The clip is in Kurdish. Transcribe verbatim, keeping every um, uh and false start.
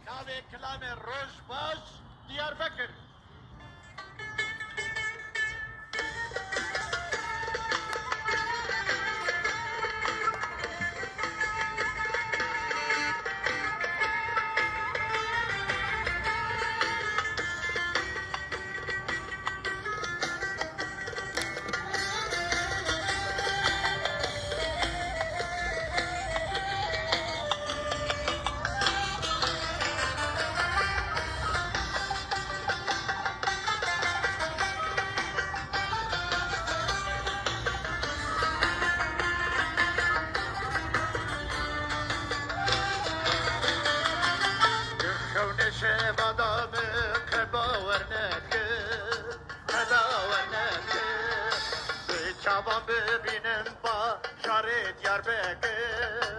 Navê kilamê Roj Baş, Diyarbekir. Xewnê şeva da min qe bawer nekir, qe bawer nekir. Bi çavan bibînim bajarê Diyarbekir.